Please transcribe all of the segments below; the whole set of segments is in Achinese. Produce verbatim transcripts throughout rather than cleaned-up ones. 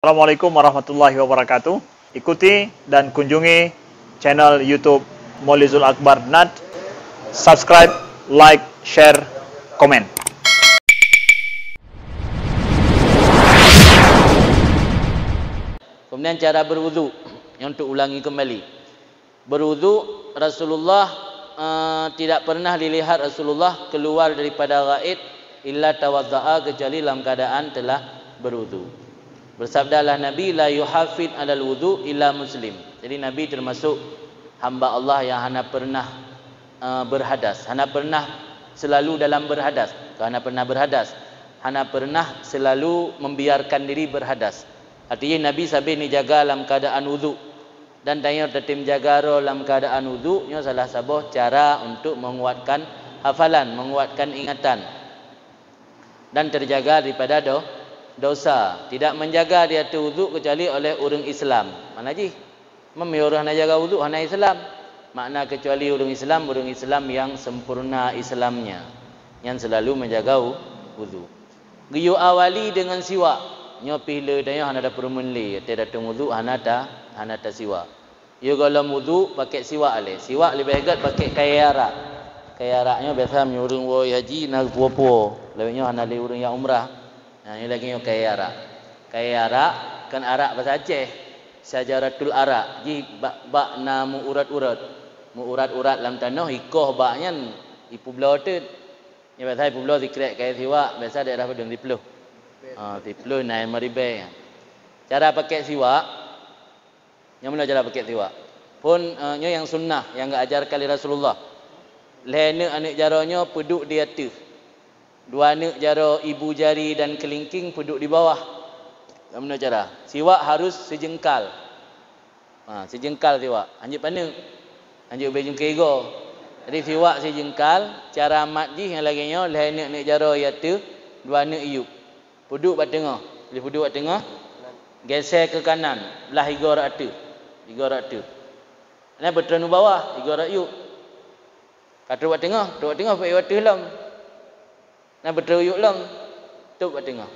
Assalamualaikum warahmatullahi wabarakatuh. Ikuti dan kunjungi channel YouTube Molizul Akbar Nat. Subscribe, like, share, komen. Kemudian cara berwudu, yang untuk ulangi kembali. Berwudu, Rasulullah, eh, tidak pernah dilihat Rasulullah keluar daripada ghaid illa tawadda'a, kecuali dalam keadaan telah berwudu. Bersabdalah Nabi, "La yuhafid alal wudu illa muslim." Jadi Nabi termasuk hamba Allah yang hana pernah, eh, berhadas, hana pernah selalu dalam berhadas, bukan hana pernah berhadas, hana pernah selalu membiarkan diri berhadas. Artinya Nabi sabe neujaga dalam keadaan wudu. Dan tanyoe tatem jaga droe lam keuadaan udhu, nyoe salah saboh cara untuk menguatkan hafalan, menguatkan ingatan, dan terjaga daripada do-, dosa. Tidak menjaga di ateueh udhu kecuali oleh ureuëng Islam. Mana jih? Meunyoe ureuëng hana jaga udhu, hana Islam. Makna kecuali ureuëng Islam, ureuëng Islam yang sempurna Islamnya, yang selalu menjaga u-, udhu. Geuyue awali deungon siwak. Nyoe pih le tanyoe hana tapeureumeun lé, watée datong udhu hana ta, hana tasiwak. Yue gohlom udhu pakèk siwak lé. Siwak leubeh gét pakèk kayée arak. Kayée arak nyoe biasa meunyoe ureuëng woe haji na geupuwoe-puwoe. Lawét nyoe hana lé ureuëng nyang umrah. Nah, nyoe lagée nyoe kayée arak. Kayée arak kan arak basa Aceh. Syajaratul arak. Jih bak, bak na meu-urat-urat. Meu-urat-urat lam tanoh, ikoh bak nyan ipubloe teut. Nyoe biasa ipubloe sikrek kayée siwak, biasa daerah padum siploh. Ha, siploh na limong ribée. Cara pakèk siwak, nyang meunoe cara pakèk siwak. Phon, eh, nyoe nyang sunnah, nyang geuajarkan lé Rasulullah. Lhée neuk aneuëk jaroe nyoe peuduek di ateueh. Dua neuk jaroe ibu jari dan keulingking peuduek di bawah. Nyang meunoe cara. Siwak harus sijeungkal. Ha, sijeungkal siwak. Hanjeuet paneuk. Hanjeuet ubé jungké igoe. Jadi siwak sijeungkal, cara mat jih nyang lagée nyoe, lhée neuk aneuëk jaroe i ateueh, dua neuk i yueb. Peuduek bak teungoh. Lheueh peuduek bak teungoh, geusée keu kanan, blah igoe rot ateueh. Igoe rot ateueh. Nyan beutrön u bawah, igoe rot yueb. Ka trok bak teungoh, trok bak teungoh, peuék u ateueh lom. Na beutrön u yueb lom, tôb bak teungoh.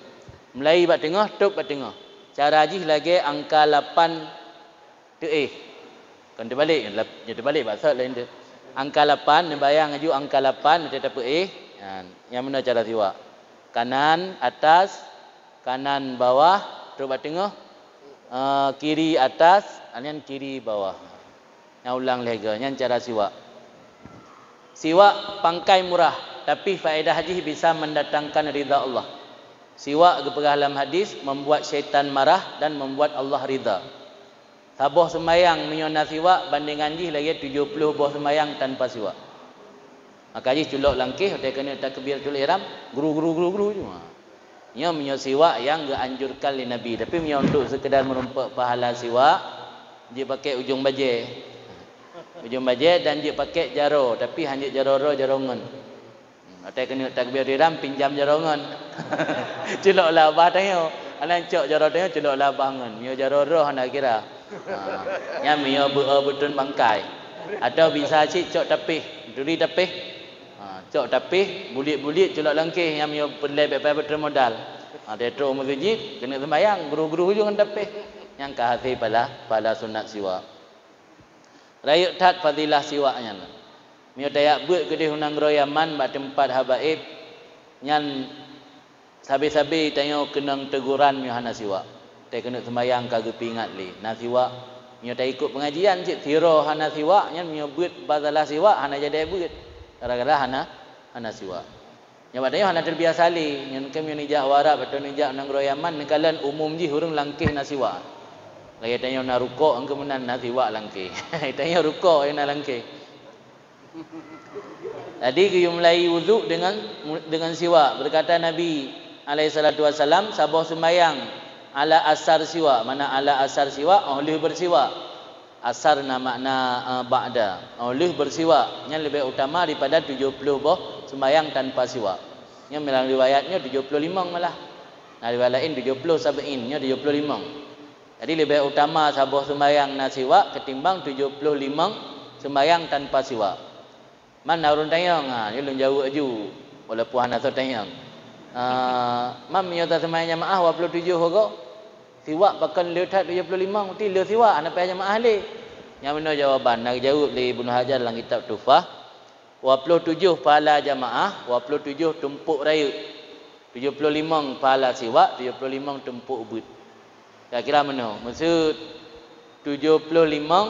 Mulai bak teungoh, tôb bak teungoh. Cara jih lagée angka lapan teuéh. Kon teubalek, lap-, nyoe teubalek bak sot laén teuh. Angka lapan, neubayang laju angka lapan, watée tapeuéh. Ha, nyang meunoe cara siwak. Kanan atas, kanan bawah, trok bak teungoh, eh, kiri atas, nyan kiri bawah. Nyang ulang lhée goe, nyan cara siwak. Siwak pangkai murah, tapi faedah jih bisa mendatangkan ridha Allah. Siwak geupeugah lam hadis, membuat syaitan marah dan membuat Allah ridha. Saboh seumayang meunyoe na siwak, bandingan jih lagée tujoh ploh boh seumayang tanpa siwak. Maka jih culok langkéh, watée keuneuk takbiratul ihram, gru, gru, gru, gru, cuma. Nyoe meunyoe siwak nyang geuanjurkan lé Nabi, tapi meunyoe untuk seukeudar meurumpok pahala siwak, jeuet pakèk ujong bajée. Ujong bajée dan jeuet pakèk jaroe, tapi hanjeuet jaroe droe, jaroe ngon. Hmm, watée keuneuk takbiratul ihram, pinjam jaroe ngon. Culok labah tanyoe. Aneuk cok jaroe tanyoe, culok labah ngon. Meunyoe jaroe droe hana kira. Ha, nyan meunyoe beu-, beutrön bangkai. Atawa bisa cit cok tapéh, duri tapéh. Ha, cok tapéh, buliek-buliek culok langkéh, nyan meunyoe peureulée bék payah beutrön modal. Ha, watée trok u meuseujid, keuneuk seumayang, gru-gru ujong ngon tapéh. Nyan ka hasé pahala, pahala sunat siwak. Rayeuk that fadilah siwak nyan. Meunyoe tajak beuet keudeh u nanggroe Yaman bak teumpat habaib, nyan sabe-sabe tanyoe keunong teuguran meunyoe hana siwak. Watée keuneuk seumayang ka geupeuingat lé, na siwak. Meunyoe taikot peungajian cit sidroe hana siwak, nyan meunyoe beuet masalah siwak hana jadi beuet, gara-gara hana, hana siwak. Nyoe bak tanyoe hana teubiasa lé, nyan keuh meunyoe neujak u Arab atawa neujak u nanggroe Yaman, neukalon umum jih ureuëng langkéh na siwak. Lagée tanyoe na rukok, engkeu meunan na siwak langkéh. Tanyoe rukok, na langkéh. Jadi geuyue mulai wudhu deungon, deungon siwak. Beukata Nabi alaihi salatu wasalam, saboh seumayang ala asar siwak, mana ala asar siwak, óh lheueh beusiwak. Asar na makna, eh, ba'da. Óh lheueh beusiwak, nyan leubeh utama daripada tujoh ploh boh seumayang tanpa siwak. Nyan dalam riwayat nyoe tujoh ploh limong malah. Na riwayat laén tujoh ploh sab'in, nyoe tujoh ploh limong. Jadi leubeh utama saboh seumayang na siwak keutimbang tujoh ploh limong seumayang tanpa siwak. Man na ureuëng tanyong, ha, nyoe lôn jaweueb aju, walaupun hana soe tanyong. Ah, man meunyoe taseumayang jamaah dua ploh tujoh uroe? Siwak pakon le that tujoh ploh limong, berarti le siwak, hana payah jamaah le. Nyang meunoe jawaban, na geujaweueb lé Ibnu Hajar lam kitab Tuhfah. Dua ploh tujoh pahala jamaah, dua ploh tujoh tumpok rayeuk. Tujoh ploh limong pahala siwak, tujoh ploh limong tumpok ubeuet. Kira-kira meunoe, maksud tujoh ploh limong,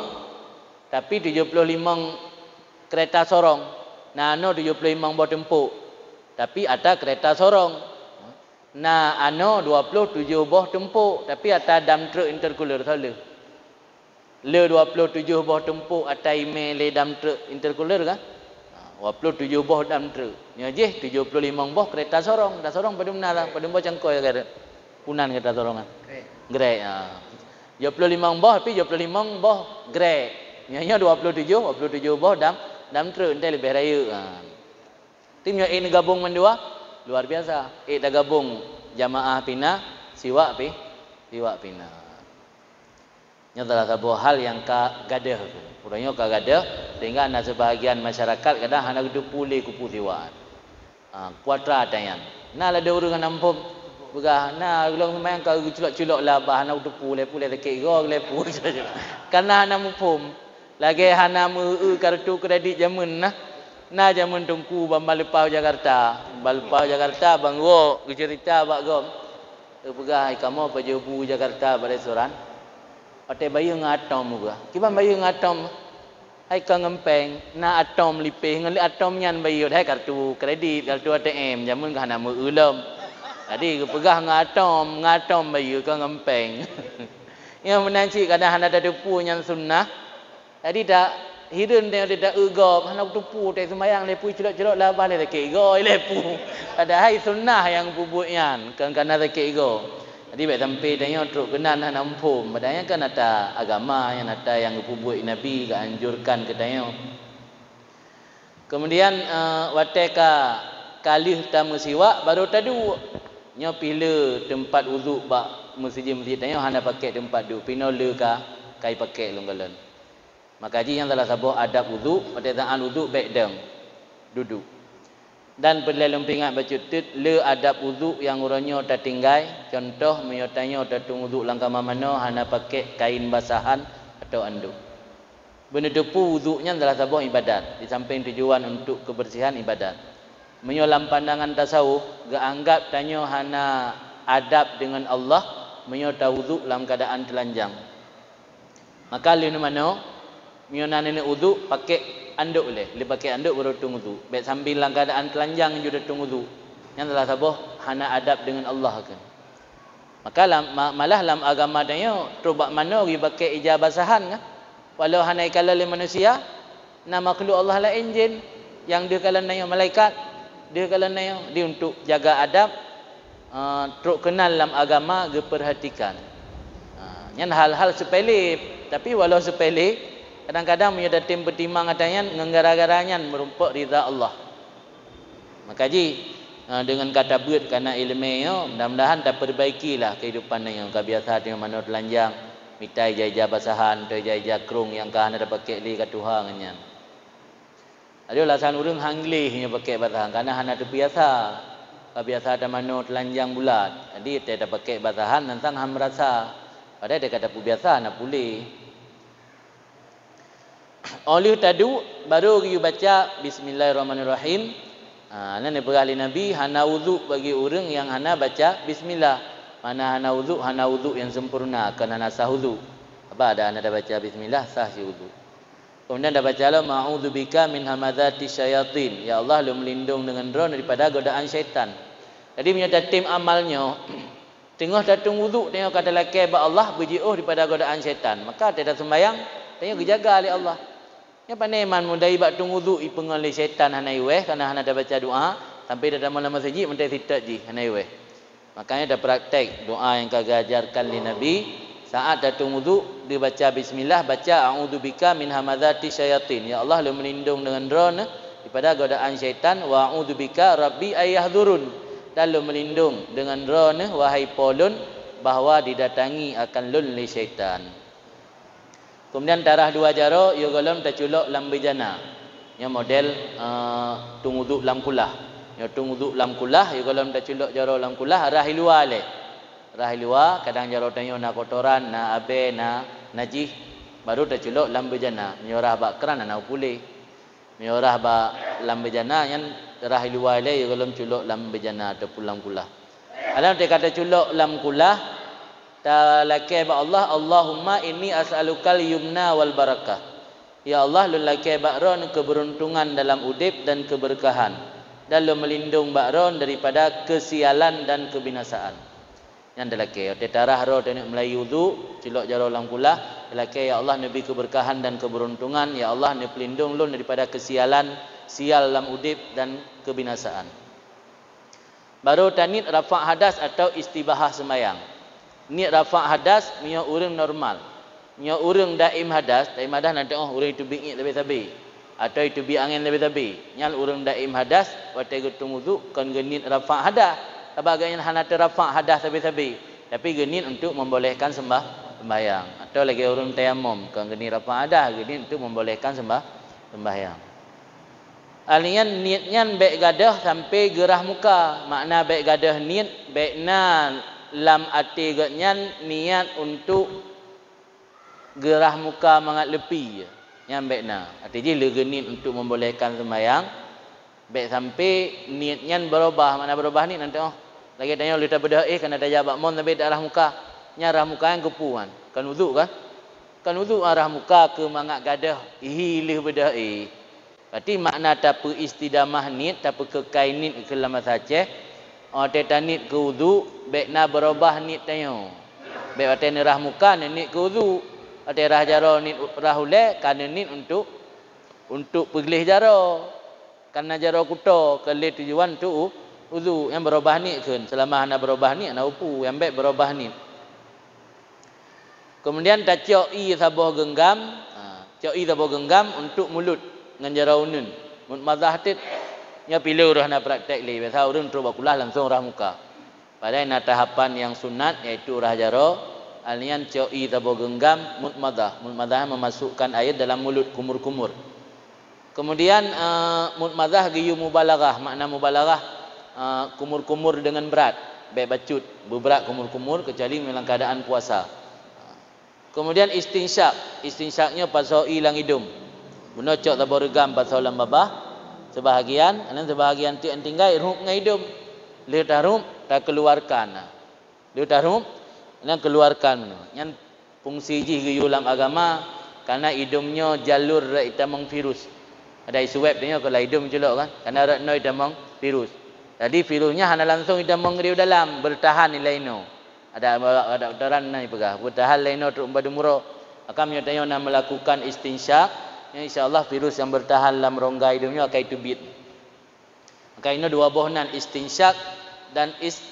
tapi tujoh ploh limong keureta sorong. Na anoe tujoh ploh limong boh tumpok, tapi ata keureta sorong. Na anoe dua ploh tujoh boh tumpok, tapi ata dam truk intercooler salah. Le dua ploh tujoh boh tumpok ata imé lé dam truk intercooler kan? Ha, dua ploh tujoh boh dam truk. Nyoe jih tujoh ploh limong boh keureta sorong. Keureta sorong padum na lah, padum boh cangkoi kan? Punan keureta sorong kan? Grek. Grek, ha. Tujoh ploh limong boh, tapi tujoh ploh limong boh grek. Nyoe, nyoe dua ploh tujoh, dua ploh tujoh boh dam, dam truk, entai leubeh rayeuk, ha. Tapi nyoe ék neugabong mandua, luar biasa. Ék tagabong jamaah pih na, siwak pih, siwak pih na. Nyoe salah saboh hal nyang ka gadôh. Uroe nyoe ka gadôh, sehingga na seubahagian masyarakat kadang hana geuteupeue lé keupeue siwak. Ha, kuatra ata nyan. Na ladôm ureueng hana muphom. Peugah, na lôn seumayang ka geuculok-culok lam babah, hana geuteupeue lé, peue lé sakét goe lé peue. Karena hana muphom. Lagèe hana meu-eu kartu kredit jameun nah. Na jameun teungku ban ba leupah u Jakarta. Ban leupah u Jakarta, ban gok geuceurita bak gob. Geupeugah, "Hai kamoe pajoh bu u Jakarta bak restoran." Watèe bayeue ngon Atom geupeugah. "Kiban bayeue ngon Atom?" "Hai kon ngon péng, na Atom lipéh, ngon lé Atom nyan bayeue, hai kartu kredit, kartu A T M, jameun ka hana meu-eu lom." Jadi geupeugah ngon Atom, ngon Atom bayeue kon ngon péng. Nyang meunan cit kadang hana tateupeue nyan sunnah. Jadi ta hireuen tanyoe ta eu gob, hana tateupeue, watèe seumayang lé peue culok-culok lam babah lé sakét goe lé peue. Padahai sunnah nyang peubuet nyan, kon kana sakét goe. Jadi bèk sampai tanyoe trok keunan hana muphom. Padahai nyan kan ata agama, nyan ata nyang geupeubuet Nabi, geuanjurkan keu tanyoe. Keumudian, eh, watèe ka, ka lheueh tameusiwak, barô taduek. Nyoe pih le teumpat udhu bak meuseujid-meuseujid tanyoe hana pakèk teumpat duek. Pih noe le ka, ka ipakék lôn kalon. Maka jih nyan salah saboh adab udhu, watèe taát udhu bèk dong, duduek. Dan peureulèe lôn peuingat bacut teuk, le adab udhu nyang uroe nyoe tatinggai, cuntoh meunyoe tanyoe tateueng udhu lam kama manoe hana pakèk kain basahan atawa anduk. Beuneuteupeu udhu nyan salah saboh ibadat, di sampéng tujuan untuk keubeursihan ibadat. Meunyoe lam pandangan tasawuf, geuanggab tanyoe hana adab deungon Allah meunyoe tawudhu lam keuadaan teulanjang. Maka lheueh neumanoe, meunyoe na neuneuk udhu, pakék andok lé, lé pakék andok barô teueng udhu. Bèk sambil lam keuadaan teulanjang ju teueng udhu. Nyan salah saboh hana adab deungon Allah kheun. Maka lam, ma-, malah lam agama tanyoe, trok bak manoe geupakék ija basahan kan. Walau hana ikalon lé manusia, na makhluk Allah laén jén nyang deuh kalon tanyoe, malaikat deuh kalon tanyoe, di untuk jaga adab, eh, trok keunan lam agama geupeurhatikan. Ha, nyan hal-hal sepele, tapi walau sepele, kadang-kadang meunyoe tatem peutimang ata nyan ngon gara-gara nyan meurumpok ridha Allah. Maka jih, eh, deungon ka tabeuet kana iéleumé nyoe, mudah-mudahan tapeubaikilah keuhidupan tanyoe. Ka biasa tanyoe manoe teulanjang, mita ija-ija basahan, atau ija-ija krông nyang ka hana tapakék lé ka tuha ngon nyan. Adoe alasan ureueng han gleh nyoe pakék basahan, karena hana teubiasa. Ka biasa tamanoe teulanjang bulat. Jadi, watèe tapakék basahan, nyan sang han meurasa. Padahai watèe ka tapeubiasa, hana puléh. Óh lheueh taduek, barô geuyue baca, "Bismillahirrahmanirrahim." Ha, nyan neupeugah lé Nabi, hana udhu bagi ureueng nyang hana baca bismillah. Makna hana udhu, hana udhu nyang sempurna, kon hana sah udhu. Sabab adak hana tabaca bismillah, sah cit udhu. Keumudian tabaca lom, "A'udzubika min hamazati syayatin." Ya Allah, lôn meulindong deungon Droe daripada godaan syaitan. Jadi, meunyoe tatem amal nyoe, teungoh tateueng udhu, tanyoe ka talakèe bak Allah beujiôh daripada godaan syaitan. Maka, watèe taseumayang, tanyoe geujaga lé Allah. Nyoe pane man meudari bak teueng udhu ipeungon lé syaitan hana iwèh, karena hana tabaca doa, sampai tatamong lam meuseujid, meuntèe sitot jih hana iwèh. Makanya tapraktek doa nyang ka geuajarkan lé Nabi, saat tateueng udhu, dibaca bismillah, baca, "A'udzubika min hamazati syayatin." Ya Allah, lôn meulindong deungon Droeneuh daripada godaan syaitan, "Wa a'udzubika rabbi ay yahdurun." Dan lôn meulindong deungon Droeneuh, wahai Po lôn, bahwa didatangi akan lôn lé syaitan. Keumudian tarah dua jaroe, yoh gohlom taculok lam beujana. Nyoe model, eh, teueng udhu lam kulah. Nyoe teueng udhu lam kulah, yoh gohlom taculok jaroe lam kulah, rhah i luwa lé. Rhah luwa, kadang jaroe tanyoe na kotoran, na abée, na najih, baru taculok lam beujana. Meunyoe rhah bak kran hana puléh. Meunyoe rhah bak lam beujana nyan rhah luwa ilée, gohlom culok lam beujana ataupun lam kulah. Alam teuka taculok lam kulah, talakée bak Allah, "Allahumma inni as'alukal yumna wal barakah." Ya Allah, lôn lakée bak Droen keubeuruntongan dalam udeb dan keubeureukahan, dan lôn meulindong bak Droen daripada keusialan dan keubinasaan. Nyan talakée, watée tarhah droe taneuk meulayeue udhu, culok jaroe lam kulah, talakée, "Ya Allah, neubi keubeureukahan dan keubeuruntongan, ya Allah, neupeulindong lôn daripada keusialan, sial lam udeb dan keubinasaan." Baru taniet rafa' hadas atau istibahah seumayang. Niet rafa' hadas meunyoe ureuëng normal. Meunyoe ureuëng daim hadas, daim hadas na teuoh ureuëng iteubiet iék sabe-sabe, atau iteubiet angén sabe-sabe. Nyan ureuëng daim hadas, watée geutueng udhu kon geuniet rafa' hadas, sabab gobnyan hana teurafa' hadas sabe-sabe, tapi geuniet untuk membolehkan sembah-, sembahyang. Atau lagée ureuëng tayamum, kon geuniet rafa' hadas, geuniet untuk membolehkan sembah-, sembahyang. Ahli nyan niet nyan bék gadôh sampoe geurhah muka. Makna bék gadôh niet, bék na lam até gobnyan niat untuk geurhah muka mangat leupie. Nyan bék na. Até jih lé geuniet untuk membolehkan seumayang, bék sampoe niet nyan beurubah. Makna beurubah niet nanti, oh, lagée tanyoe lheueh tabeudôh éh kana tajak bak mon sampoe tarhah muka. Nyan rhah muka nyan keupeue nyan? Kon udhu kan? Kon udhu, rhah muka keu mangat gadôh hi lheueh beudôh éh. Berarti makna tapeuistidamah niet, tapeukeukai niet keu lam basa Aceh, watée taniet keu udhu, bék na beurubah niet tanyoe. Bék watée neurhah muka neuniet keu udhu, watée rhah jaroe niet rhah ulée ka neuniet untuk, untuk peugleh jaroe. Kana jaroe kuto ka lé tujuan untuk u-, udhu, nyang beurubah niet kheun. Seulama hana beurubah niet, hana peue, nyang bék beurubah niet. Keumudian tacok ié saboh geunggam, ha, cok ié saboh geunggam untuk mulut ngon jaroe uneuen. Mutmadhah teuk. Nyoe pileue ureuëng hana praktek lé, biasa ureuëng trok bak kulah langsong rhah muka. Padahai na tahapan nyang sunat, yaitu rhah jaroe, ahli nyan cok ié saboh geunggam mutmadhah. Mutmadhah memasukkan air dalam mulut kumur-kumur. Keumudian, eh, mutmadhah geuyue mubalaghah. Makna mubalaghah, eh, kumur-kumur deungon brat, bék bacut, beubrat kumur-kumur, keucuali dalam keuadaan puasa. Keumudian istinsyak. Istinsyak nyoe pasoe ié lam idong. Bunoe cok saboh reugam pasoe lam babah, seubahagian, nyan seubahagian teuk nyang tinggai rhup ngon idong. Lheueh tarhup, takeuluarkan. Lheueh tarhup, nyan keuluarkan bunoe. Nyan fungsi jih geuyue lam agama, karena idong nyoe jalur rot itamong virus. Ada swab tanyoe keu lam idong culok kan, karena rot inoe itamong virus. Jadi virus nyan hana langsong itamong keudéh u dalam, beurtahan ilée inoe. Ada, ada doktoran na jipeugah, beurtahan ilée inoe trok bak dum uroe. Maka meunyoe tanyoe na meulakukan istinsyak, nyan insya Allah virus nyang beurtahan lam rongga idong nyoe akai teubiet. Maka inoe dua boh nan, istinsyak dan is-,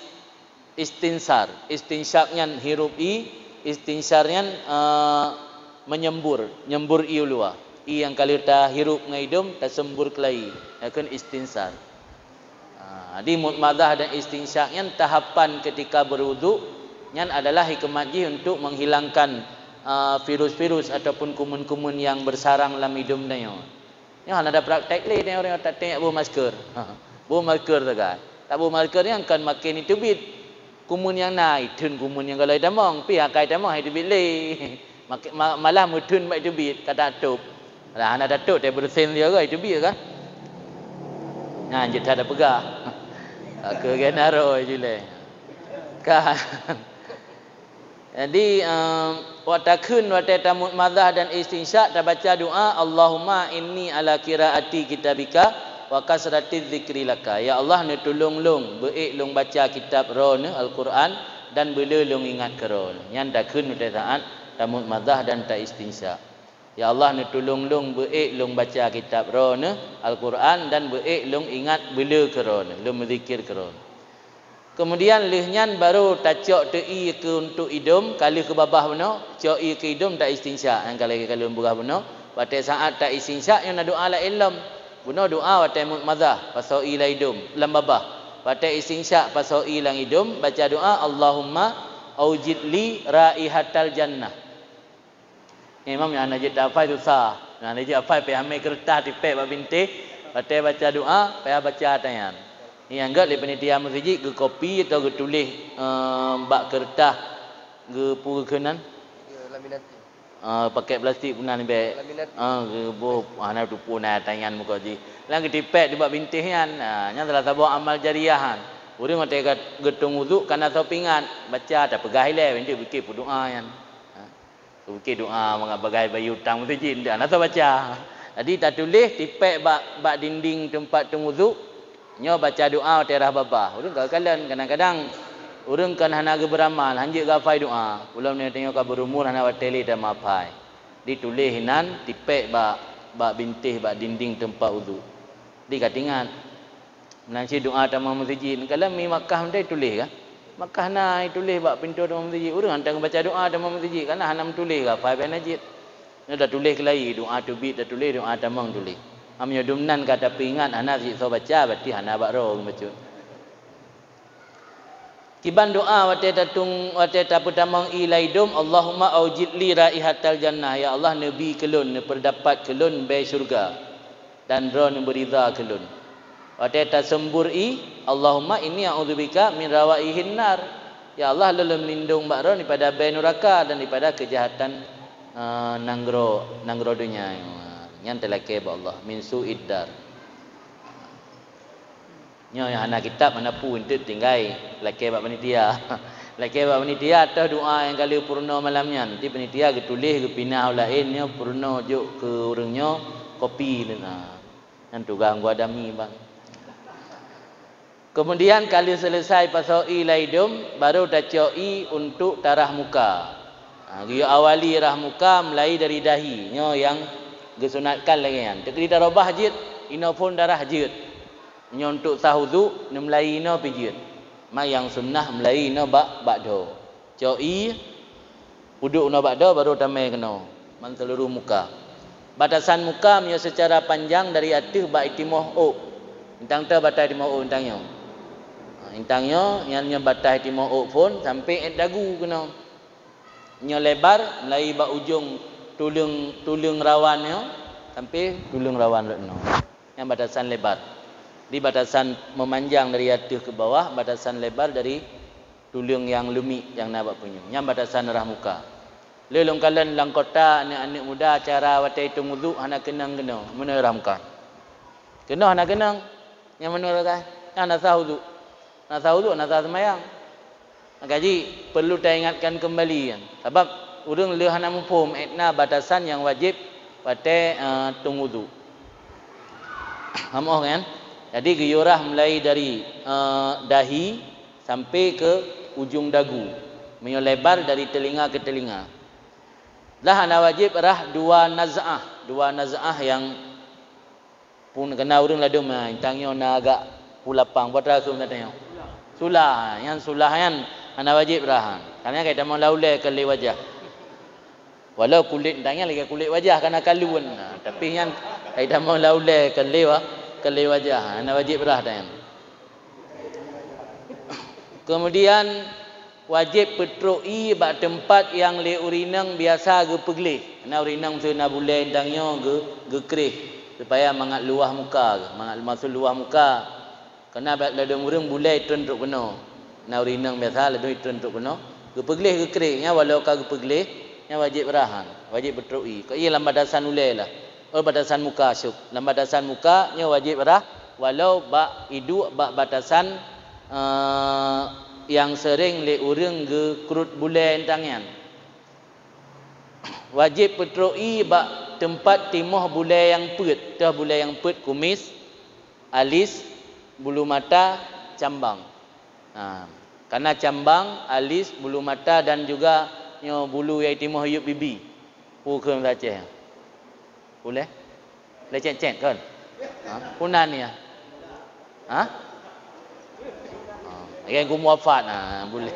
istinsar. Istinsyak nyan hirup ié, istinsar nyan, eh, menyembur, nyembur ié u luwa. Ié nyang ka lheueh tahirup ngon idong, tasembur keulayi, nyan kheun istinsar. Ah, jadi mutmadhah dan istinsyak nyan tahapan keutika beurudhu, nyan adalah hikmat jih untuk menghilangkan, ah, virus-virus ataupun kumun-kumun nyang beusarang lam idong tanyoe. Nyoe hana ada praktek lé nyoe, ureuëng tak teuek boh masker. Boh masker sagai. Tak boh masker nyan kan makin iteubiet. Kumun nyang na, itheun kumun nyang galai tamong, pih akai tamong hai teubiet lé. Mak-, ma-, malah meutheun bak iteubiet, ka tatôb. Alah, hana tatôb, teubeureusen sigoe iteubiet kan. Nyan jeuet that tapeugah. Ka keu gena roe jih lé. Kan. Jadi, eh, wat takheun watée tamutmadhah dan istinsyak tabaca doa, "Allahumma inni ala qiraati kitabika wa kasratiz zikri laka." Ya Allah, neutulông lôn, beuék lôn baca kitab Droeneuh, Al-Qur'an, dan beuleu lôn ingat keu Droeneuh. Nyan takheun watée saát tamutmadhah dan taistinsyak. Ya Allah, neutulông lôn, beuék lôn baca kitab Droeneuh, Al-Qur'an, dan beuék lôn ingat beuleu keu Droeneuh, lôn meuzikir keu Droeneuh. Keumudian lheueh nyan barô tacok teu ié keu untuk idông, ka lheueh keu babah bunoe, cok ié keu idông taistinsyak, nyang ka lagée ka lôn peugah bunoe. Watée saát taistinsyak nyoe na doá laén lom. Bunoe doá watée mutmadhah, pasoe ié lam idông, lam babah. Watée istinsyak pasoe ié lam idông, baca doá, "Allahumma aujid li raihatal jannah." Imam nyang hana jeuet hafai susah. Nyang hana jeuet hafai payah mé keureutah tipék bak bintéh, watée baca doá, payah baca ata nyan. Nyang gét lé panitia meuseujid geukopi atau geutuléh, eh, bak keureutah geupeue keunan? Ya, laminating. Ah, pakèk plastik peunan bèk. Laminating. Ah, geuboh, hana tupeue na tanyan muka jih. Lam geutipék di bak bintéh nyan. Ah, nyan salah saboh amal jariah nyan. Ureueng watèe ka geutung wudhu ka na soe peuingat, baca tapeugah ilèe, bintéh bukét peudoa nyan. Ah. Bukét doa mangat bagai bayeue utang meuseujid, ndak na soe baca. Jadi tatuléh tipék bak, bak dinding teumpat tung wudhu, nyoe baca doa watèe rhah babah. Ureueng ka kalon, kadang-kadang ureueng kon hana geubeuramal, hanjeuet geuhafai doa. Ulôn nyoe tanyoe ka beurumur hana watèe lé tameuhafai. Dituléh inan tipék bak, bak bintéh bak dinding teumpat wudhu. Di ka teuingat. Meunan cit doa tamong meuseujid. Kalon mi Makkah meutai tuléh ka? Makkah na tuléh bak pintoe tamong meuseujid. Ureueng hantom baca doa tamong meuseujid, kana hana meutuléh ka, hafai bak na jeuet. Nyoe tatuléh keulayi, doa teubiet tatuléh, doa tamong tuléh. Meunyoe dumnan ka tapeuingat hana jeuet soe baca, berarti hana bak droe geubacut. Kiban doa watèe tatung, watèe tapeutamong ié lam idông, "Allahumma aujid li raihatal jannah." Ya Allah, neubi keu lôn, neupeudapat keu lôn bèe syeuruga. Dan Droeneuh beurida keu lôn. Watèe taseumbur ié, "Allahumma inni a'udzubika min rawaihin nar." Ya Allah, lôn lôn meulindong bak Droeneuh daripada bèe nuraka dan daripada keujahatan, eh, nanggroe, nanggroe donya. Nyan talakèe bak Allah, min su'id dar. Nyoe nyang hana kitab, hana peue, eunteuk tinggai lakèe bak panitia. Lakèe bak panitia ateueh doa nyang ka lheueh peurunoe malam nyan. Nanti panitia geutuléh, geupinah u laén, nyoe peurunoe jok keu ureueng nyoe kopi. Nah, nyan tugaih Teungku Adami, bang. Keumudian ka lheueh seuleusai pasoe ié lam idông, barô tacok ié untuk tarhah muka. Ha, geuyue awali rhah muka mulai dari dahi. Nyoe nyang geusunatkan lagèe nyan. Teukeudi tarobah jeuet, inoe phôn darah jeuet. Nyoe untuk sah wudhu, neumulai inoe pih jeuet. Ma nyang sunnah mulai inoe bak, bak dhoe. Cok ié, peuduek inoe bak dhoe, barô tamè keunoe. Man seuluruh muka. Batasan muka meunyoe seucara panjang dari ateueh bak ié timoh ôk. Intang teuh bataih ié timoh ôk intang nyoe. Ha, intang nyoe, nyan nyoe bataih ié timoh ôk phôn sampoe èt dagu keunoe. Nyoe lebar mulai bak ujong tuleueng, tuleueng rawan nyoe sampoe tuleueng rawan rot nyoe. Nyan batasan lebar. Di batasan memanjang dari ateueh keu bawah, batasan lebar dari tuleueng nyang leumiek nyang na bak punyueng. Nyan batasan rhah muka. Lé lôn kalon lam kota aneuk-aneuk muda cara watèe tung wudhu hana keunong keunoe, meunoe rhah muka. Keunoe hana keunong. Nyang meunoe rhah muka, hana sah wudhu. Hana sah wudhu, hana sah seumayang. Maka jih, perlu taingatkan kembali, sabab ureueng le hana muphom èt na batasan nyang wajéb watèe, eh, tung wudhu. Hamoh kan? Jadi geuyue rhah mulai dari, eh, dahi sampai ke ujong dagu. Meunyoe lebar dari telinga ke telinga. Lah hana wajéb rhah dua naz'ah. Dua naz'ah nyang Pun keunan ureueng ladôm, ha, intang nyoe na agak pulapang, buet rayeuk meunan nyoe. Sulah, nyan sulah nyan hana wajéb rhah. Karena ka itamong lam ulèe kon lé wajah. Walau kulét intang nyan lagèe kulét wajah, karena kaluen. Ha, tapi nyan ka itamong lam ulèe kon lé wa-, kon lé wajah. Ha, hana wajéb rhah tanyan. Kemudian, wajéb peutrok ié bak teumpat nyang lé ureueng inong biasa geupeugleh. Na ureueng inong miseue na bulèe intang nyoe geu-, geukreh, supaya mangat luwah muka, mangat maksud luwah muka. Karena bak ladôm ureueng bulèe itreun trok keunoe. Na ureueng inong biasa ladôm itreun trok keunoe, geupeugleh geukreh. Nyan walau ka geupeugleh, nyan wajéb rhah, wajéb peutrok ié. Keu ié lam batasan ulèe lah. Oh, batasan muka, syuk. Lam batasan muka, nyoe wajéb rhah, walau bak iduek bak batasan, eh, nyang seuréng lé ureueng geukrot bulèe intang nyan. Wajéb peutrok ié bak teumpat timoh bulèe nyang peuet, toh bulèe nyang peuet kumis, alis, bulu mata, cambang. Ha, karena cambang, alis, bulu mata dan juga nyoe bulu nyang timoh yup bibi. Peue kheun bahasa Aceh? Ulèe? Lecet-cet kon? Ha? Peue nan nyan? Ha? Ha. Nyang geuh muwafat, ha, bulèe.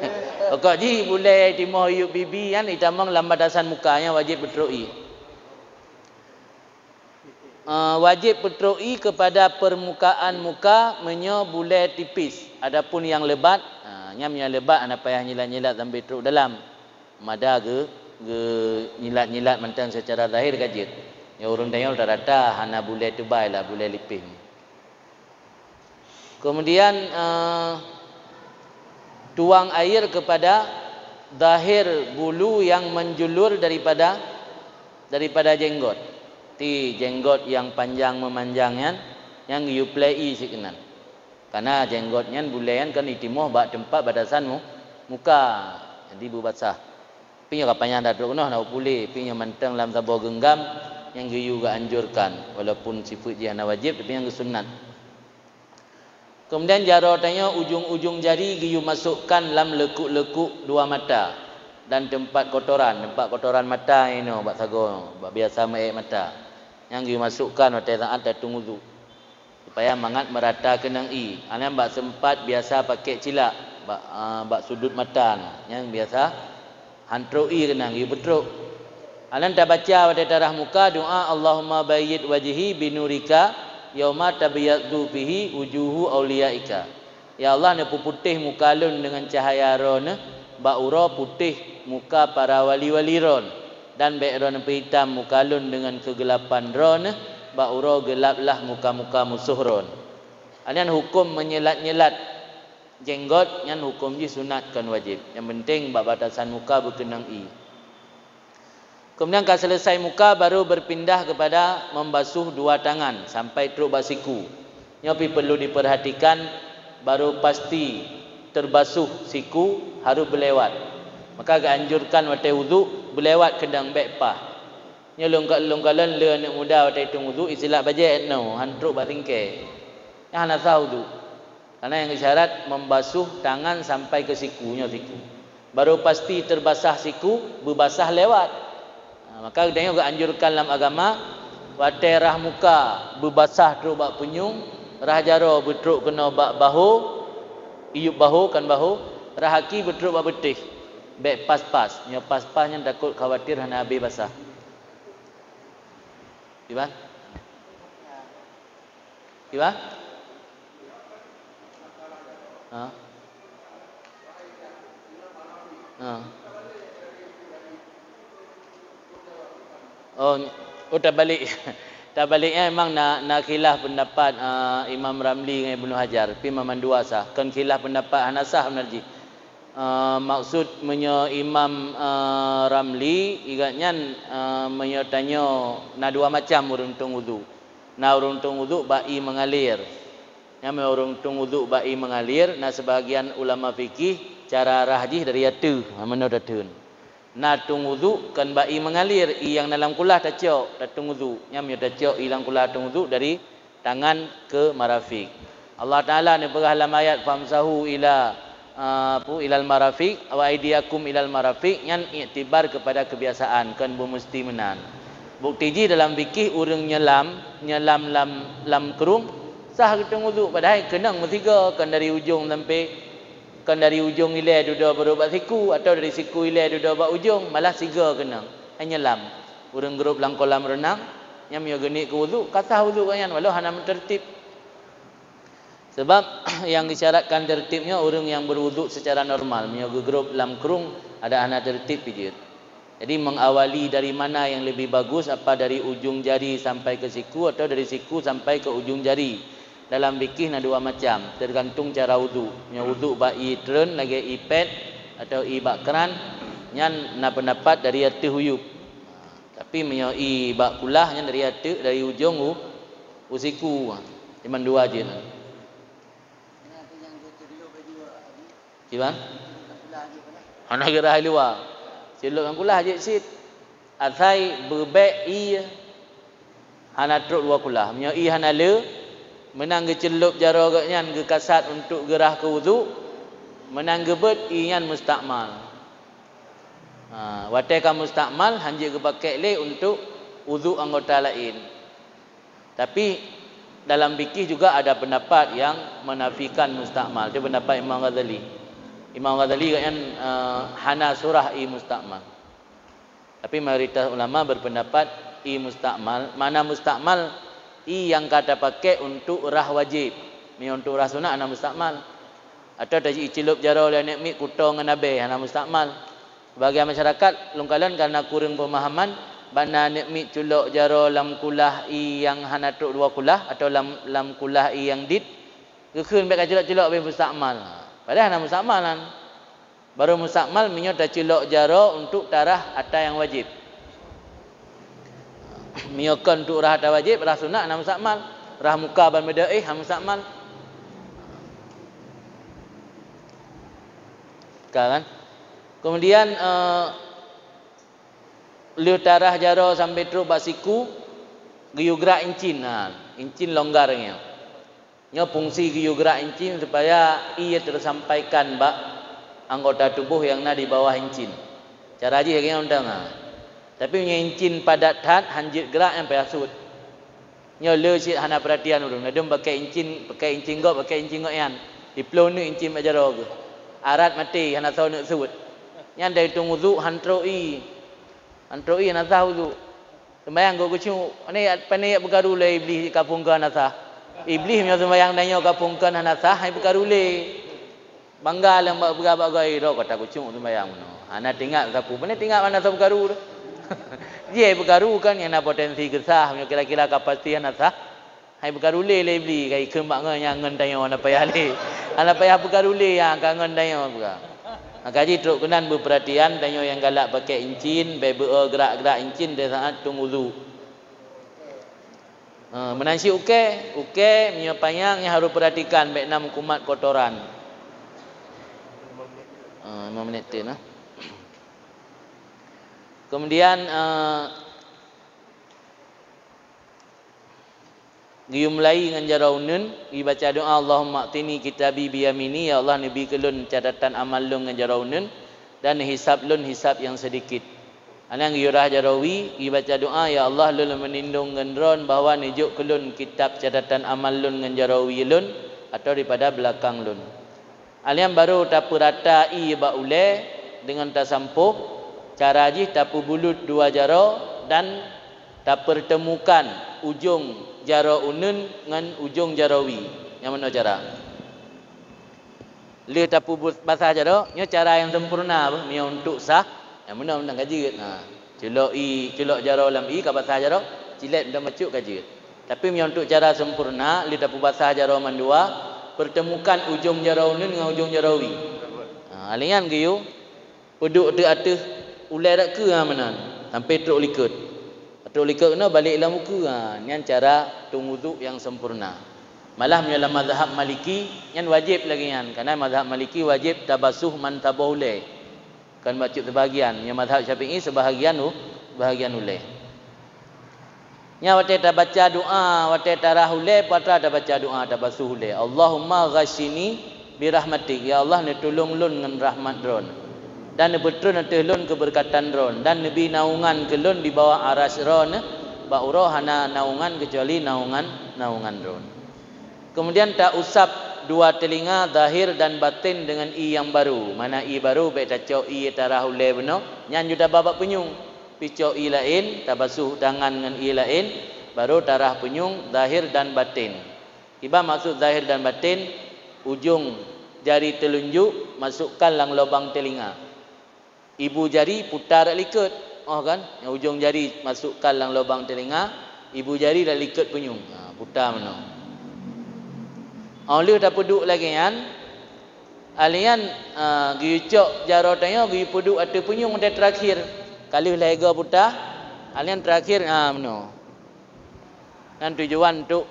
Pokok jih bulèe nyang timoh yup bibi nyan itamong lam batasan muka nyan wajéb peutrok ié. Eh, wajéb peutrok ié keupada peurmukaan muka meunyoe bulèe tipis. Adapun nyang leubat, ha, nyan nyang leubat hana payah nyilat-nyilat sampai trok dalam. Mada geu-, geunyilat-nyilat mantong seucara zahir ka jeuet. Nyoe ureueng tanyoe rata-rata hana bulèe teubai lah, bulèe lipéh. Kemudian, eh, tuang air kepada zahir bulu yang menjulur daripada, daripada jenggot. Ti jenggot nyang panjang memanjang nyan, nyang geuyue plei ie sikeunan. Karena jenggot nyan bulée nyan kan itimoh bak teumpat batasan mu-, muka. Jadi beubasah. Tapi nyoe ka panyang tatrok keunoe hana puléh, tapi nyoe mantong lam saboh geunggam nyang geuyue geuanjurkan, walaupun sifeuet jih hana wajéb, tapi nyang geusunat. Keumudian jaroe tanyoe ujong-ujong jari geuyue masukkan lam leukuk-leukuk dua mata dan teumpat kotoran, teumpat kotoran mata inoe bak sagoe, bak biasa meuék mata. Nyang geuyue masukkan watée saát tatueng udhu. Supaya mangat meurata keunong ie. Nyan bak seumpat biasa pakék cilak bak, a, bak sudut mata na. Nyan biasa han trok ie keunong, ie peutrok. Nyan tabaca watée tarah muka doa, "Allahumma bayyid wajhi binurika yauma tabyaddu fihi wujuhu auliyaika." Ya Allah, neupeuputéh muka lôn deungon cahya Droeneuh, bak uroe putéh muka para wali-wali Droeneuh, dan bék Droeneuh peuitam muka lôn deungon keugeulapan Droeneuh, bak uroe geulaplah muka-muka musoh Droeneuh. Nyan huköm meunyelat-nyelat jenggot, nyan huköm jih sunat kon wajéb. Nyang peunteng bak batasan muka beukeunong ie. Keumudian ka seuleusai muka, baru beupindah keupada meubasuh dua tangan sampai trok bak siku. Nyoe pih peurlu dipeurhatikan, baru pasti teubasuh siku harôh beulewat. Maka geuanjurkan watée udhu beulewat keudang bék paih. Nyoe lôn ka, lôn kalon lé aneuëk muda watée tueng udhu isilak bajée noe han trok bak singkée. Nyan hana sah udhu. Karena nyang geusyarat meubasuh tangan sampai keu siku, nyoe siku. Baru pasti teubasah siku, beubasah lewat. Ha, maka geutanyoe geuanjurkan lam agama, watée rhah muka beubasah trok bak punyueng, rhah jaroe beutrok keunoe bak bahu, iyup bahu, kan bahu, rhah aki beutrok bak beuteh. Bék pas-pas. Nyoe pas-pas nyan takot khawatir hana habéh basah. Kiban? Kiban? Ha? Ha. Oh, ny-, oh, tabalik. Tabaliknya memang na, na khilaf pendapat, ah, Imam Ramli ngon Ibnu Hajar, tapi memang dua sah. Kon khilaf pendapat, hana sah beuna jih. Ah, maksud meunyoe Imam, ah, Ramli, igat nyan, ah, meunyoe tanyoe na dua macam ureuëng tueng udhu. Na ureuëng tueng udhu bak ie meungalir. Nyan meunyoe ureuëng tueng udhu bak ie meungalir, na seubahagian ulama fikih cara rhah jih dari ateueh, ha, meunoe tatheun. Na tueng udhu kon bak ie meungalir, ie nyang na lam kulah tacok, tatueng udhu. Nyan meunyoe tacok ie lam kulah tueng udhu dari tangan keu marafiq. Allah Taala neupeugah lam ayat, "Famsahu ila, ah, pu, ilal marafiq, wa aidiyakum ilal marafiq," nyan iktibar keupada keubiasaan, kon beumusti meunan. Bukti jih dalam fikih ureuëng nyeulam, nyeulam lam, lam krueng, sah geutueng udhu, padahai keunong meusigoe, kon dari ujong sampai, kon dari ujong ilée dudoe barô bak siku, atawa dari siku ilée dudoe bak ujong, malah sigoe keunong. Hai nyeulam. Ureuëng grôp lam kolam reunang, nyan meunyoe geuniet keu udhu, ka sah udhu gobnyan, walau hana meuteurtib. Sebab nyang disyaratkan teurtib nyoe ureuëng nyang berwudhu secara normal, meunyoe geugrôp lam krueng, adak hana teurtib pih jeuet. Jadi, mengawali dari mana yang lebih bagus, apa dari ujung jari sampai ke siku atau dari siku sampai ke ujung jari? Dalam fikih na dua macam, tergantung cara wudhu. Meunyoe wudhu bak ie treun lagée ie pet atau ie bak kran, nyan na peundapat dari ateueh u yup. Tapi meunyoe ie bak kulah, nyan dari ateueh, dari ujong u, u siku. Iman dua jeuet. Kiban? Hana geurhah i luwa. Ceulop nyang kulah jeuet cit. Asai beubek ie hana trok luwa kulah. Meunyoe ie hana le, meunan geuceulop jaroe geuh nyan geukasat untuk geurhah keu wudhu, meunan geubeuet ie nyan mustakmal. Ha, watée ka mustakmal, hanjeuet geupakék lé untuk wudhu anggota laén. Tapi, dalam fikih juga ada pendapat yang menafikan mustakmal. Itu pendapat Imam Ghazali. Imam Ghazali gobnyan, eh, hana surah ie mustakmal. Tapi mayoritas ulama berpendapat ie mustakmal, makna mustakmal, ie nyang ka tapakék untuk rhah wajéb. Meunyoe untuk rhah sunat hana mustakmal. Atawa taji iceulop jaroe lé aneuk miet kuto ngon abée hana mustakmal. Sebagian masyarakat lôn kalon karena kureueng peumahaman, ban na aneuk miet culok jaroe lam kulah ie nyang hana trok dua kulah atawa lam, lam kulah ie nyang dit, Geukheun bèk ka culok-culok bèk mustakmal. Padahai hana mustakmal nyan. Baru mustakmal meunyoe taculok jaroe untuk tarah atra nyang wajéb. Meunyoe kon untuk rhah atra wajéb, rhah sunat hana mustakmal. Rhah muka ban beudeuh éh hana mustakmal. Ka kan? Kemudian, eh, lheueh tarah jaroe sampai trok bak siku, geuyue grak incin. Ha, incin longgar nyoe. Nyoe fungsi geuyue grak incin supaya ie teusampaikan bak anggota tuboh nyang na di bawah incin. Cara jih lagèe nyoe mantong, ha. Tapi meunyoe incin padat that, han jeuet grak, nyan payah sut. Nyoe le cit hana peuratian ureueng. Ladôm pakai incin, pakai incin gob, pakai incin gob nyan. Iploh neuk incin bak jaroe geuh. Arat maté, hana soe neuk sut. Nyan dari tueng udhu han trok ie. Han trok ie hana sah udhu. Seumayang geuh geucuk, pane, pane jak peukaru lé Iblih ka phon keu hana sah. Iblih meunyoe seumayang tanyoe ka phon keu hana sah, hai peukaru lé. Bangga lom bak peugah bak goe, "Droe ka tageucok seumayang meunoe." Hana teuingat sapeue, pane teuingat hana sah peukaru tu. Jih peukaru kan nyang na potensi keusah, meunyoe kira-kira ka pasti hana sah. Hai peukaru lé lé Iblih, ka ikheun bak ngon nyang ngon tanyoe hana payah lé. Hana payah peukaru lé nyang ka ngon tanyoe peugah. Maka jih trok keunan beupeuratian tanyoe nyang galak pakai incin, bèk beu-e grak-grak incin di saat tueng udhu. Ha, meunan cit ukèe, ukèe meunyoe panyang nyan harôh peuratikan bèk na meukumat kotoran. Ha, lima minit teuh nah. Kemudian, eh, geuyue mulai ngon jaroe uneuen, geuyue baca doa, "Allahumma a'tini kitabi biyamini," ya Allah, neubi keu lôn catatan amal lôn ngon jaroe uneuen, dan neuhisab lôn hisab nyang seudikit. Aneuk geuyue rhah jaroe wie, geuyue baca doa, "Ya Allah, lôn meunindong ngon Droen bahwa neujok keu lôn kitab catatan amal lôn ngon jaroe wie lôn," atau daripada beulakang lôn. Aneuk nyan barô tapeurata ie bak ulèe deungon tasampôh, cara jih tapeubulut dua jaroe dan tapeurteumukan ujong jaroe uneuen ngon ujong jaroe wie. Nyang meunoe cara. Lheueh tapeubu-, basah jaroe, nyoe cara nyang sempurna beuh, meunyoe untuk sah, nyang meunoe mantong ka jeuet. Ha, culok ie, culok jaroe lam ie ka basah jaroe, cilét mantong bacut ka jeuet. Tapi meunyoe untuk cara sempurna, lheueh tapeubasah jaroe mandua, peurteumukan ujong jaroe uneuen ngon ujong jaroe wie. Ha, lheueh nyan geuyue peuduek teuk ateueh ulèe dak keu ha meunan, sampai trok likot. Trok likot keunoe balek lam ukeue, ha, nyan cara tueng udhu nyang sempurna. Malah meunyoe lam mazhab Maliki, nyan wajéb lagèe nyan, karena mazhab Maliki wajéb tabasuh man saboh ulèe. Kon bacut seubahagian, nyan mazhab Syafi'i seubahagian u-, seubahagian ulèe. Nyan watèe tabaca doa, watèe tarhah ulèe, peue atra tabaca doa, tabasuh ulèe. "Allahumma ghasini birahmatik," ya Allah, neutulông lôn ngon rahmat Droen. Dan neupeutreun ateueh lôn keubeurkatan Droen, dan neubi naungan keu lôn di bawah arasy Droen, bak uroe hana naungan keucuali naungan, naungan Droen. Keumudian tausab dua teulinga zahir dan baten deungon ie nyang barô. Mana ie barô bèk tacok ie tarhah ulèe bunoe, nyan ju taba bak punyueng. Pih cok ie laén, tabasoh tangan ngon ie laén, barô tarhah punyueng zahir dan baten. Kiban maksud zahir dan baten, ujong jari telunjuk masukkan lam lubang telinga. Ibu jari puta rot likot, oh kan? Nyang ujong jari masukkan lam lubang telinga, ibu jari rot likot punyueng. Ha, puta meunoe. Oh lheueh tapeuduek lagèe nyan, alèh nyan, ha, geuyue cok jaroe tanyoe geuyue peuduek ateueh punyueng watèe teurakhir. Ka lheueh lhèe goe puta, alèh nyan teurakhir, ha, meunoe. Nyan tujuan untuk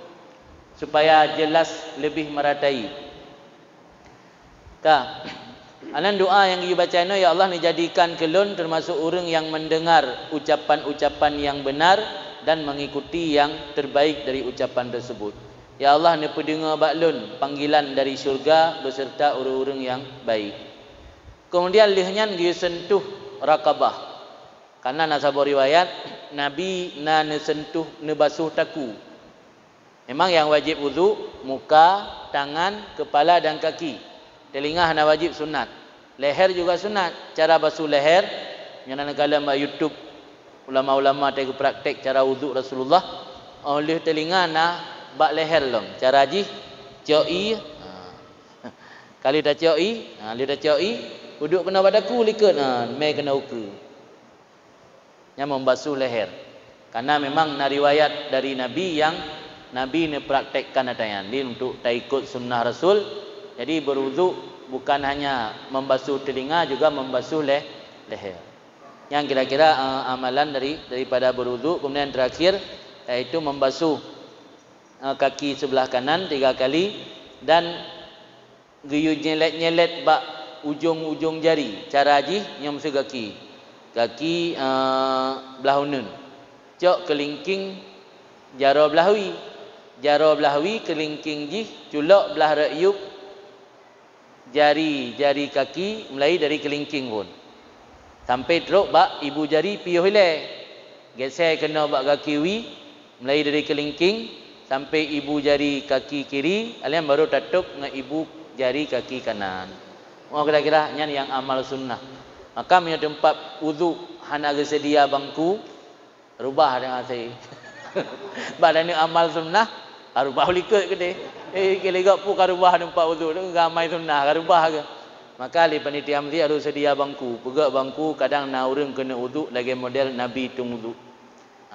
supaya jelas lebih meratai. Ka. Anan doa nyang geuyue baca nyoe, "Ya Allah, neujadikan keu lôn teumasok ureuëng nyang mendengar ucapan-ucapan nyang beunar dan mengikuti nyang terbaik dari ucapan tersebut. Ya Allah, neupeudeungoe bak lôn panggilan dari syurga beserta ureuëng-ureuëng nyang baik." Keumudian lheueh nyan geuyue seuntuh Raqabah. Kana na saboh riwayat, Nabi na neuseuntuh neubasoh takue. Memang nyang wajéb udhu, muka, tangan, keupala dan kaki. Teulinga hana wajéb, sunat. Leher juga sunat. Cara basoh leher, nyang na neukalon bak YouTube, ulama-ulama teugeupraktek cara udhu Rasulullah. Oh lheueh teulinga na bak leher lom. Cara jih, cok ie, ha. Ka lheueh tacok ie, ha, lheueh tacok ie, peuduek keunoe bak takue likot, ha, mé keunoe ukeue. Nyan membasoh leher. Karena memang na riwayat dari Nabi nyang Nabi neupraktekkan ata nyan. Jadi, untuk taikot sunnah Rasul, jadi, berwudhu bukan hanya membasuh telinga, juga membasuh leh-, leher. Yang kira-kira, eh, amalan dari, daripada berwudhu. Kemudian terakhir, yaitu membasuh, eh, kaki sebelah kanan tiga kali dan geuyue nyelét-nyelét bak ujong-ujong jari. Cara jih nyoe meuseu gaki. Gaki, eh, blah uneuen. Cok keulingking jaroe blah wie. Jaroe blah wie keulingking jih culok blah rot yup jari-jari kaki mulai dari keulingking phon. Sampai trok bak ibu jari piôh ilée. Geusée keunoe bak gaki wie, mulai dari keulingking sampai ibu jari kaki kiri, alheuh nyan baru tatôb ngon ibu jari kaki kanan. Oh, kira-kira nyan nyang amal sunnah. Maka meunyoe teumpat udhu hana geuseudia bangku, rubah dengan asai. Bak lagée amal sunnah, ka rubah likot keudeh. Eh, keu lagée peue ka rubah teumpat udhu, tu ka amai sunnah, ka rubah ke. Maka lé panitia masjid harôh seudia bangku. Peugét bangku, kadang na ureuëng keuneuk udhu lagée model Nabi tueng udhu.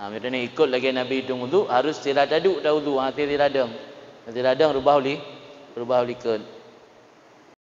Ha, meunyoe ikot lagée Nabi tueng udhu, harôh sira taduk ta udhu, ha, sira dong. Sira dong rubah uli-, rubah likot.